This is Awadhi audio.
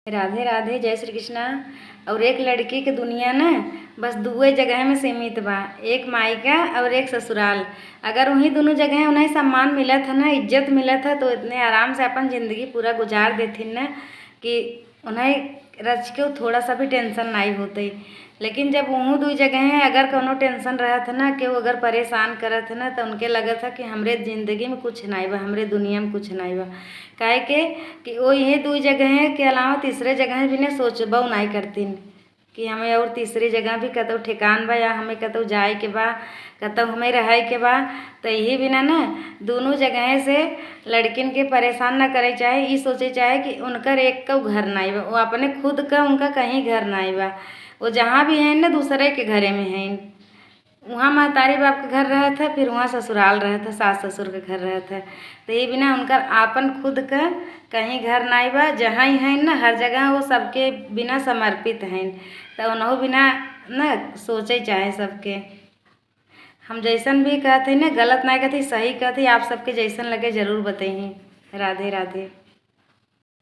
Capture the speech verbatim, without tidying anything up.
राधे राधे, जय श्री कृष्णा। और एक लड़की के दुनिया ना बस दुए जगह में सीमित बा, एक मायका और एक ससुराल। अगर वही दोनों जगह उन्हें सम्मान मिलत है ना, इज्जत मिलत है, तो इतने आराम से अपन जिंदगी पूरा गुजार देथिन ना कि उन्हें रच के थोड़ा सा भी टेंशन नहीं होते। लेकिन जब वहू दुई जगह है, अगर कोनो टेंशन रहत है ना, केहू अगर परेशान करत है ना, तो उनके लगत है कि हमरे जिंदगी में कुछ नहीं बा, हमरे दुनिया में कुछ नहीं बा। काहे के कि वो यही दुई जगह के अलावा तीसरे जगह भी ना सोचबो नहीं करतीन कि हमें और तीसरी जगह भी कतौ ठिकान बा या हमें कतौ जाए के बा, कतौ हमें रहे के बा। तो यही बिना ना दोनों जगह से लड़किन के परेशान ना करे चाहे, ई सोचे चाहे कि उनकर एक कौ घर नहीं बा, वो अपने खुद का उनका कहीं घर नहीं बा, वो जहाँ भी हैं ना दूसरे के घरे में हैं। वहाँ महतारी बाप के घर रहत है, फिर वहाँ ससुराल रहत है, सास ससुर के घर रहत है। तो ये बिना उनकर आपन खुद का कहीं घर नाई बा, जहाँ ही है ना, हर जगह वो सबके बिना समर्पित हैं। तो उन्हों बिना ना सोचे चाहे सबके। हम जैसन भी कहत ही ना, गलत ना कहत ही, सही कहत ही, आप सबके जैसन लगे जरूर बतइही। राधे राधे।